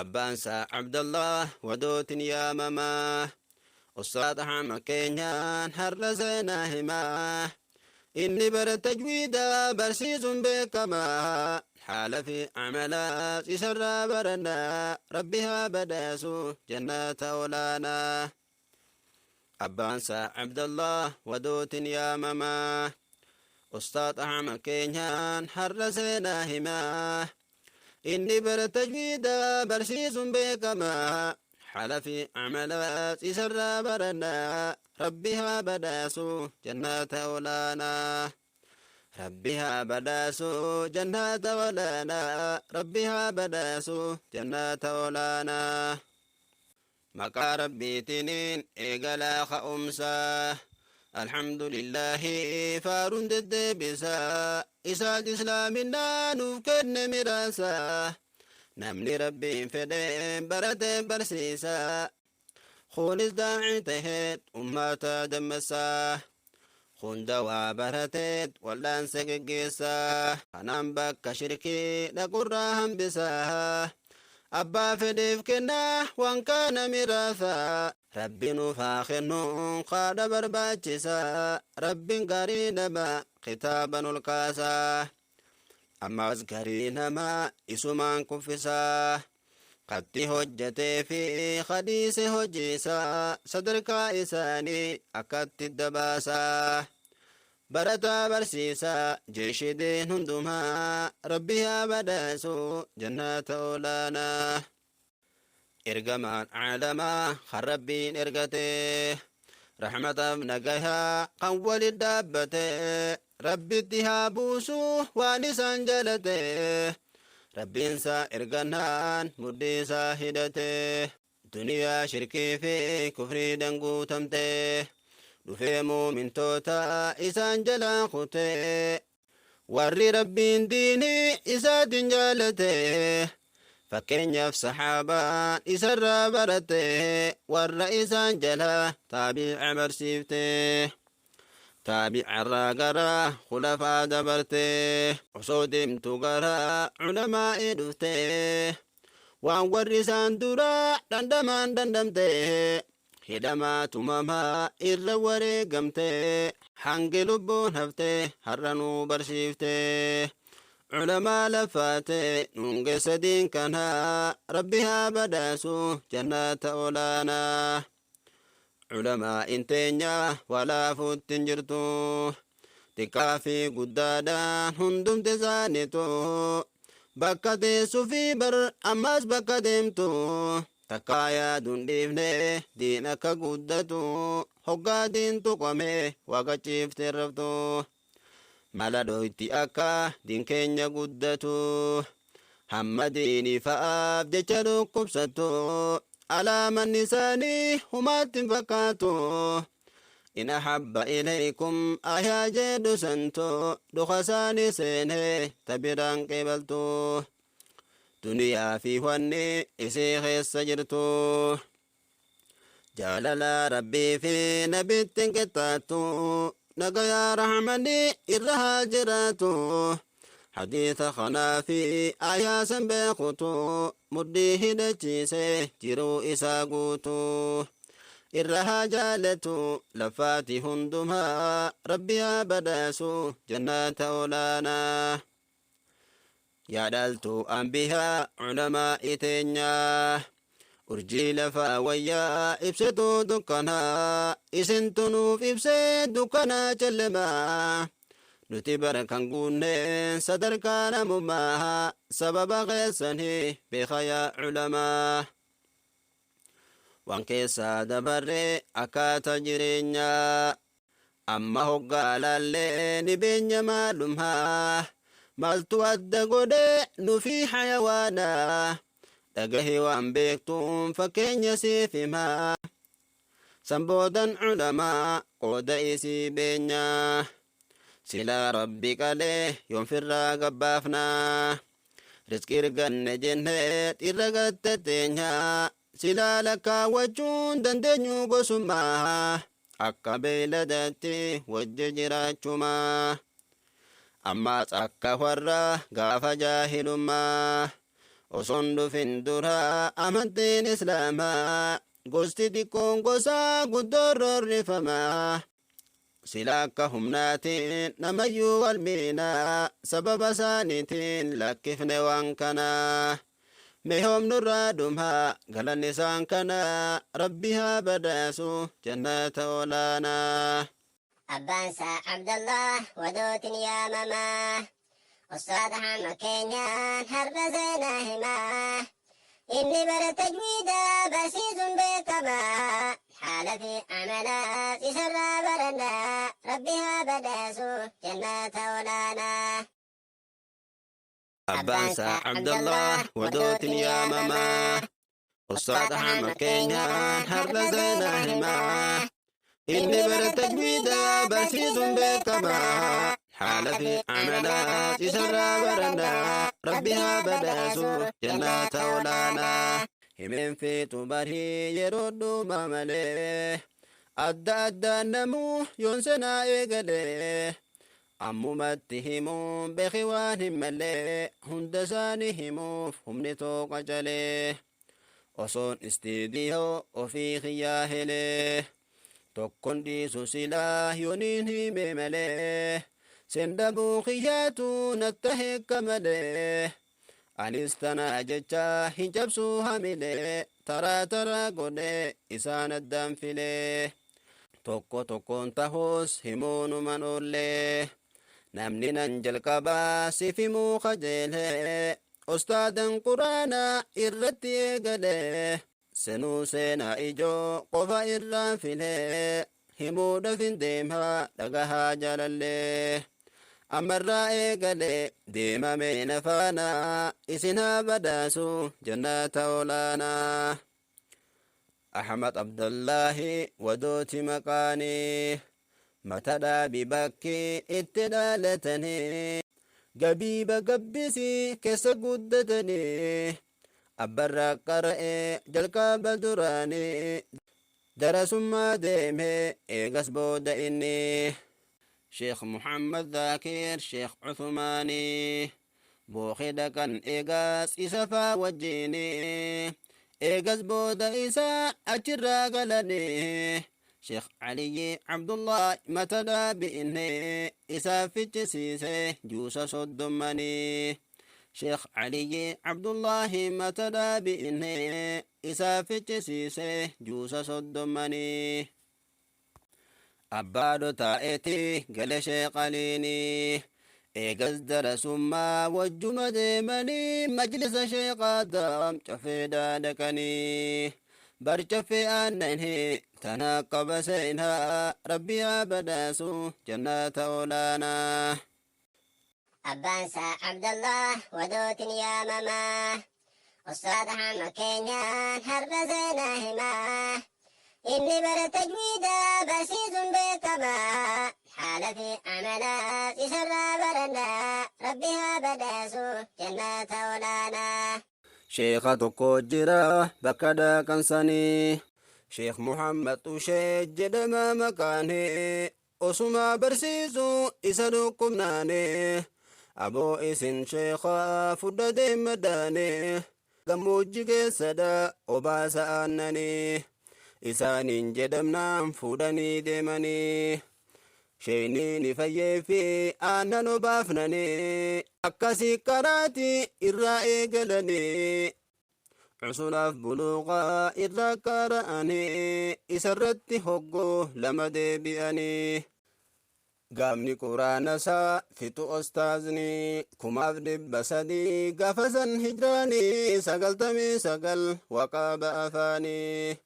Abbaansaa Abdallah wadootin yaamamaa. Ustaad Ahmad keenyaan har'a seenaa himaa. Inni bara tajwiidaa barsiisuun beekamaa. Haala fi amalaas isarraa barannaa. Rabbi haa badhaasu jannaata olaanaa. Abbaansaa Abdallah wadootin yaamamaa. Ustaad Ahmad keenyaan har'a seenaa himaa. Inni bara tajwiidaa barsiisuun beekamaa. Haala fi amalaas isarraa barannaa. Rabbi haa badhaasu jannaata olaanaa. Rabbi haa badhaasu jannaata olaanaa. Rabbi haa badhaasu jannaata olaanaa. Maqaa Rabbiitiniin eegalaa ka'umsaa. Alhamdulillaahi faaruun deddeebisaa. Isaat islaaminaa nuuf kenne miraasaa. Namni Rabbiin fedheen baratee barsiisaa. Kunis daa'ii taheet ummata dammassaa. Kun dawaa barateet wal'aansa geggeessaa. Kanaan bakka shirkii dhaqurraa hambisaa. Abbaa fedheef kennaa waan kana miraasaa. Rabbi nuuf haa kennuun kaadha barbaachisaa. Rabbiin gaarii nama kitaaban ol kaasaa. Ammas garii namaa isumaan kuffisaa. Katti hojjetee fi hadiise hojiisaa sadarkaa isaanii akkatti dabaasaa. Barataa barsiisaa jeeshideen hundumaa Rabbi haa badhaasu jannaata olaanaa. Ergamaan aalamaa kan Rabbiin ergatee rahmataaf nagayaa kan walit dhaabbatee Rabbitti haa buusu waan isaan jaalatee Rabbiinsaa ergannaan mudhii isaa hidhatee duniyaa shirkii fi kufriidhaan guutamtee dhufee muumintoota isaan jalaa kutee warri Rabbiin diinii isaatiin jaalate fakkeenyaaf sahaabaan isarraa barate warra isaan jalaa taabi'a barsiifte taabi'arraa gara khulafaa dabarte osoo deemtu gara culamaa'ii dhufte waan warri isaan duraa dhandhamaan dhandhamte hidhamaa tumamaa irra wareegamte hangi lubbuun hafte har'a nuu barsiifte culamaa lafaate nuun geessa diin kanaa Rabbi haa badhaasu jannaata olaanaa. Culamaa inteenya walaafuutti hin jirtu xiqqaa fi guddaadhaan hundumti isaaniitu bakka teessu fi bar ammas bakka deemtu takkaa yaaduun dhiifne diin akka guddatu hoggaa diin tuqame waaqa ciiftee raftu mala dhoyti akka diin keenya guddatu hamma diinii fa'aaf jecha dhukkubsattu alaamanni isaanii humaatti hin fakkaatu. In ahabba ilaykum ayaa jedhu santu dhuka isaanii seenee tabiraan qeebaltu. Duniyaa fi wanni isii keessa jirtu. Jaalala Rabbii fi nabitti hin qixxaattu. Nagayaa rahmanii irra haa jiraatu. Hadiisa kanaa fi ayaa san beekutu mudhii hidhachiise jiruu isaa guutu. Irra haa jaalatu lafaati hundumaa Rabbi haa badhaasu jannaata olaanaa. Yaa dhaaltuu anbiyaa culamaa iteenyaa urjii lafaa wayyaa ibsituu dukkanaa isintu nuuf ibsee dukkanaa callemaa nuti bara kan guunneen sadarkaa namummaa sababa keessanii beeka yaa culamaa. Waan keessaa dabarree akkaata jireenyaa amma hoggaa laallee ni beenya maalummaa maaltu adda godhee nufi hayawaana dhagahi waan beektuun fakkeenya siif himaa san boodan culamaa qooda isii beenyaa silaa Rabbi qalee yoom firraa gabbaafnaa rizqii arganne jennee irra gatte teenyaa silaa lakkaawwachuun dandeenyu gosummaa akka beeyladatti wajji jiraachumaa ammaas akka warra gaafa jaahilummaa. Osoon dhufin dura amantiin Islaamaa gosti xiqqoon gosa guddoo roorrifamaa. Sila akka humnaatiin namayyuu wal miinaa, sababa isaaniitiin lakkifne waan kanaa. Mee hoomnurraa dhumaa galanni isaan kanaa, Rabbi haa badhaasu jannata olaanaa. Abbaan isaa Abdallah Wadootin yaamamaa. Ustaad Ahmad keenyaan har'a seenaa himaa. Inni bara tajwiidaa barsiisuun beekamaa. Haala fi amalaas isarraa barannaa. Rabbi haa badhaasu jannata olaanaa. Abbaan isaa Abdallah Wadootin yaamamaa. Ustaad Ahmad keenyaan har'a seenaa himaa. Inni bara tajwiidaa barsiisuun beekamaa. Haala fi amalaas isarraa barannaa. Rabbi haa badhaasu jannata olaanaa. Himeen feetu barii yeroo dhuma malee. Adda addaan namuu yoon seenaa eegalee. Ammumatti himuun beeki waan hin mallee, hunda isaanii himuuf humni tooqa calee. Osoon istiidiyoo ofii kiyyaa helee. Tokkon dhiisu silaa yooniin hime malee. Sendhabuu kiyyaatu natta heekka malee. Anis tanaa jecha hin cabsuu hamilee, taraa taraa godhee isaan addaan filee. Tokko tokkoon tahus himuunuman oollee. Namni nan jalqabaa siif himuu kajeelee. Ustaadan Quraanaa irratti eegalee. Senuu seenaa ijoo qofa irraan filee. Himuudhaaf hin deemaa dhagahaa jaalallee. Ammarraa eegalee deemamee nafaanaa, isin haa badhaasu jannata olaanaa. Ahmad Abdullaahi Wadooti maqaanii, mata dhaabi bakki itti dhalatanii, gabiiba gabbisii keessa guddatanii, abbarraa qara'ee jalqaba duraanii, darasummaa deemee eegas booda inni Sheekh Muhammad Zaakir Sheekh Uthmaanii booke dhaqan, eegas isa faa wajjiini, eegas booda isaa achirraa galanii Sheekh Aliyyi Abdullah mata dhaabi inni isaaf fichisiise juusa soddommanii. Sheekh Aliyyi Abdullahi mata dhaabi inni isaaf fichisiise juusa soddommanii. Abbaadho taa'eeti gale Sheekh Aliini. Eegas darasummaa wajjuma deemanii majlisa Sheekh Adam cafeedhaa dhaqanii. Bar caffee aannanii tana qaba seenaa, Rabbi haa badhaasu jannata olaanaa. Abbaan isaa Abdallah Wadootin yaamamaa. Ustaad Ahmad keenyaan har'a seenaa himaa. Inni bara tajwiidaa barsiisuun beekamaa. Haala fi amalaas isarraa barannaa. Rabbi haa badhaasu jannata olaanaa. Sheekha tokko jira bakka dhaqansanii. Sheekh Muhammad Ushee jedhama maqaanii. Osuma barsiisu isa dhukkubnaanii. Aboo isin sheekha fudhatee madaanii. Gammoojji keessadha obaasa aannanii. Isaaniin jedhamnaan fuudhanii deemanii. Sheeyni ni fayyeefi aannan obaafnanii. Akkasii karaati irraa eegalanii. Cusulaaf buluuqaa irraa qara'anii isarratti hoggoo lama deebi'anii. Gaafni quraana isaa fixu ostaazni 1300 gaafa san hijraanii 99 waqaaba afaanii.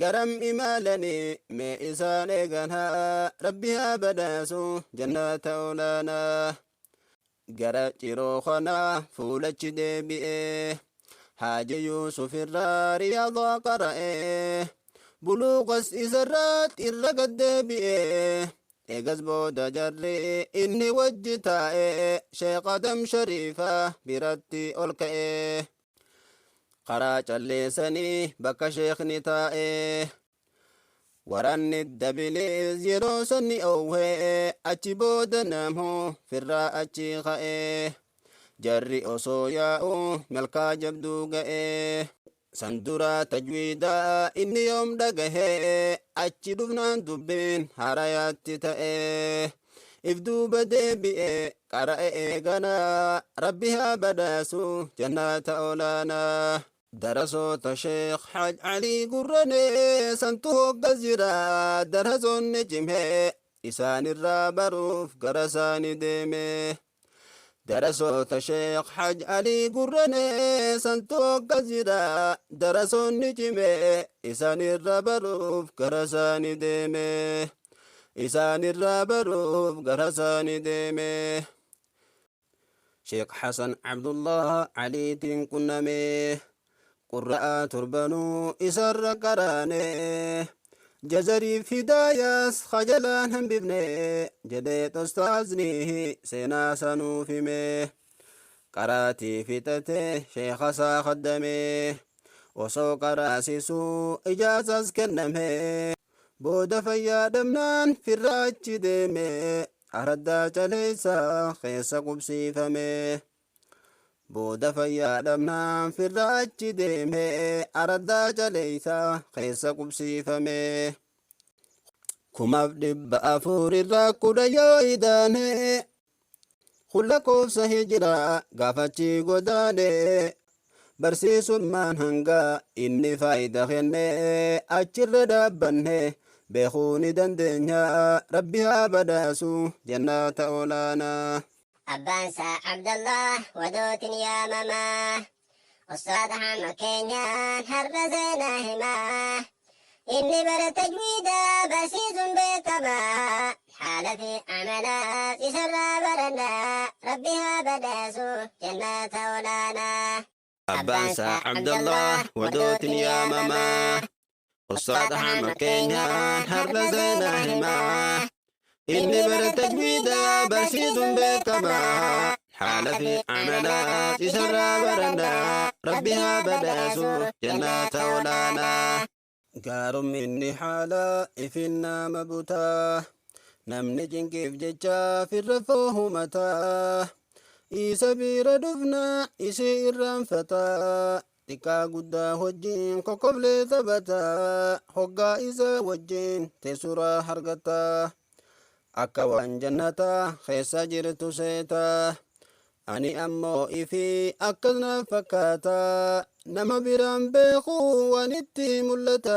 Garam imaalanii mee isaan eeganaa, Rabbi haa badhaasu jannata olaanaa. Gara ciroo kanaa fuulachi deebi'ee Haaji Yuusuf irraa riyaadaa qara'ee, buluuqas isarraatti irra gad deebi'ee. Eegas booda jarri inni wajji taa'ee Sheekh Adam Shariifaa biratti ol ka'ee. Karaa calleessanii bakka sheekni taa'ee. Waraanni dabiliis yeroo sanni oowwee, achi booda namuu firraa achi ka'ee. Jarri osoo yaa'u malkaa jabduu ga'ee. San dura tajwiidaa inni yoom dhagahee, achi dhufnaan dubbiin harayaatti ta'ee. If duuba deebi'ee qara'e eeganaa, Rabbi haa badhaasu jannaata olaanaa. Darasoota Sheekh Haaj Alii Gurranee santu hoggas jira, darasoonni cimee isaanirraa baruuf gara isaanii deeme. Darasoota Sheekh Haaj Alii Gurranee santu hoggas jira, darasoonni cimee isaanirraa baruuf gara isaanii deeme. Isaanirraa baruuf gara isaanii deeme. Sheekh Hasan Abdullah Aliitiin qunname, qurra'aa torbanuu isarra qaraane, jazariif hidaayaas kajalaan hambifne jedhee ustaazni seenaa sanuuf hime. Qaraatii fixate sheekha isaa kaddame, osoo qaraasisuu ijaazas kenname. Booda fayyaa dhabnaan firra achi deeme, araddaa caleessa keessa qubsiifame. Booda fayyaa dhabnaan firra achi deeme, araddaa caleessa keessa qubsiifame. 1410 yoo idaane, kun lakkoofsa hijiraa gaafachi godaane. Barsiisummaan hanga inni faayida kenne achirra dhaabbanne beekuu ni dandeenya. Rabbi haa badhaasu jannaata olaanaa. Abbaan isaa Abdallah wadootin yaamamaa. Ustaad Ahmad keenyaan har'a seenaa himaa. Inni bara tajwiidaa barsiisuun beekamaa. Haala fi amalaas isarraa barannaa. Rabbi haa badhaasu jannaata olaanaa. Abbaan isaa Abdallah wadootin yaamamaa. Ustaad Ahmad keenyaan har'a seenaa himaa. Inni bara tajwiidaa barsiisuun beekamaa. Haala fi amalaas isarraa barannaa. Rabbi haa badhaasu jannaata olaanaa. Gaarumminni haala ifin nama butaa. Namni cinqiif jecha firra foohumataa. Isa bira dhufnaa isii irraanfataa. Xiqqaa guddaa wajjin kokkoflee taphataa. Hoggaa isa wajjin teessuraa argataa. Akka waan jannataa keessa jirtu seetaa. Ani ammoo ifi akkas na fakkaata. Nama biraan beeku waan itti mul'ata.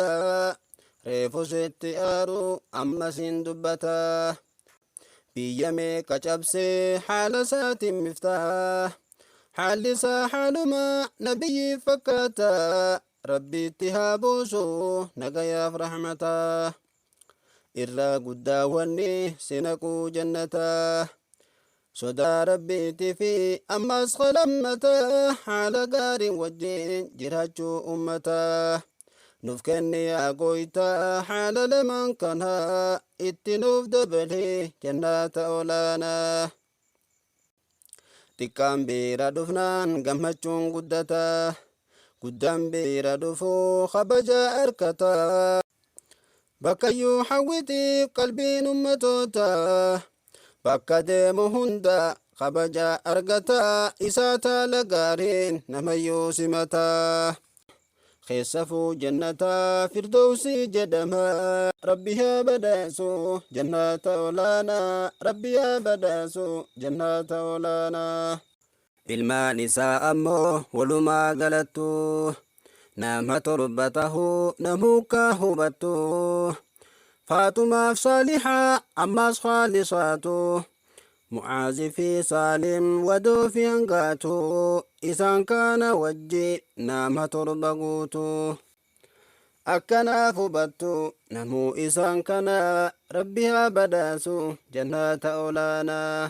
Reefu sitti aaru ammas hin dubbata. Biyya meeqa cabsee haala isaatiin miftaa. Haalli isaa haaluma nabiyyi fakkaata. Rabbiitti haa buusu nagayaaf rahmata. Irraa guddaa wanni si naquu jannataa. Sodaa Rabbiitii fi ammas kalammata, haala gaariin wajjin jiraachuu ummataa. Nuuf kenni yaa gooytaa haala lamaan kanaa, itti nuuf dabali jannaata olaanaa. Xiqqaan bira dhufnaan gammachuun guddata. Guddaan bira dhufuu kabaja argata. Bakkayyuu hawwitiif qalbiin ummatoota. Bakka deemu hunda kabaja argata. Isaa taala gaariin namayyuu simata. Keessafuu jannata firdowsii jedhama. Rabbi haa badhaasu jannata olaanaa. Rabbi haa badhaasu jannata olaanaa. Ilmaan isaa ammoo walumaa galattu nama 7 tahuu namuukkaa hubattu. Faaxumaaf Saalihaa ammas Khaalisaatu, Mu'aazi fi Saalim wadoo fi hangaatu, isaan kana wajji nama 7 guutu. Akkanaaf hubattu namuu isaan kana, Rabbi haa badhaasu jannaata olaanaa.